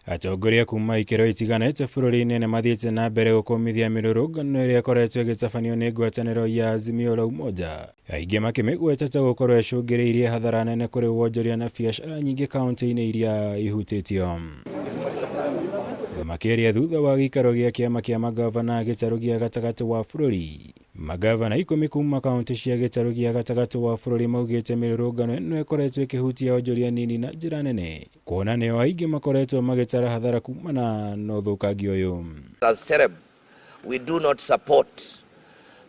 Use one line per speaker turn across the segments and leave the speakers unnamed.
Atongoria kuma ikĩro itiganĩte bũrũri-inĩ nĩmathiĩte na mbere gũkũmithia mĩrũrũngano ĩrĩa ĩkoretwo ĩgĩtabanio nĩ ngwatanĩro ya Azimio la Umoja, aingĩ makĩmĩgweta ta gũkorwo ĩcũngĩrĩirie hathara nene kũrĩ wonjoria na biacara nyingĩ kaunti-inĩ iria ihutĩtio. Makĩaria thutha wa gĩikaro gĩa kĩama kĩa magavana gĩtarũ gĩa gatagatĩ wa bũrũri, magavana 10 kuma kaunti cia gĩtarũ gĩa gatagatĩ wa bũrũri maugĩte mĩrũrũngano ĩno ĩkoretwo ĩkĩhutia onjoria nini na njĩra nene, kuona nĩo aingĩ makoretwo magĩtara hathara kumana na ũthũkangia ũyũ.
As Sereb, we do not support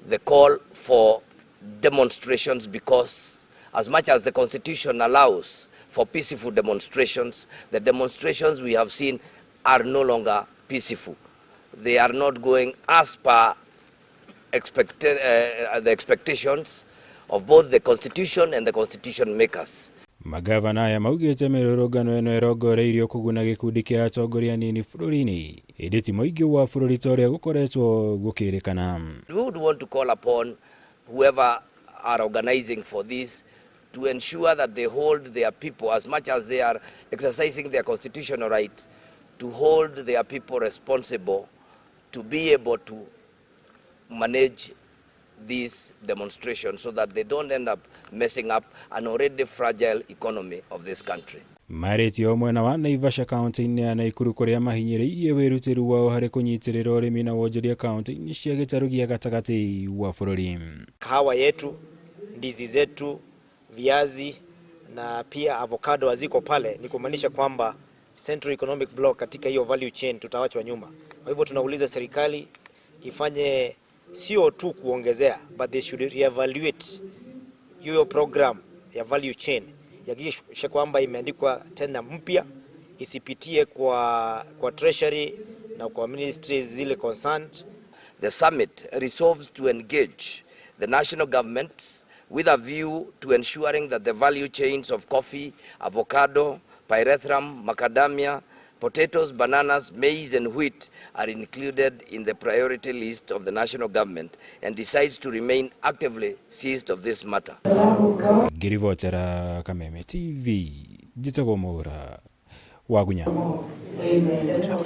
the call for demonstrations because as much as the constitution allows for peaceful demonstrations, the demonstrations we have seen are no longer peaceful. They are not going as per the expectations of both the constitution and the constitution makers.
Magavana aya maugĩte mĩrũrũngano ĩno ĩrongoreirio kũguna gĩkundi kĩa atongoria nini bũrũri-inĩ, ĩndĩ ti mũingĩ wa bũrũri ta ũrĩa gũkoretwo gũkĩrĩkana.
We would want to call upon whoever are organizing for this to ensure that they hold their people, as much as they are exercising their constitutional right, to hold their people responsible to be able to manage these demonstrations so that they don't end up messing up an already fragile economy of this country.
Marĩtie o mwena wa Naivasha kaunti-inĩ ya Naikuru kũrĩa mahinyĩrĩirie wĩrutĩri wao harĩ kũnyitĩrĩra ũrĩmi na wonjoria kaunti-inĩ cia gĩtarũ gĩa gatagatĩ wa bũrũri.
Kahawa yetu, ndizi zetu, viazi na pia avocado haziko pale, ni kumaanisha kwamba Central Economic Block katika hiyo value chain tutawachwa nyuma. Kwa hivyo tunauliza serikali ifanye sio tu kuongezea, but they should reevaluate hiyo program ya value chain, ihakikishe kwamba imeandikwa tena mpya, isipitie kwa treasury na kwa ministries zile concerned.
The summit resolves to engage the national government with a view to ensuring that the value chains of coffee, avocado, pyrethrum, macadamia, potatoes, bananas, maize and wheat are included in the priority list of the national government and decides to remain actively seized of this matter.
Ngĩribotera Kameme TV, njĩtagwo Mwaura Wagunya.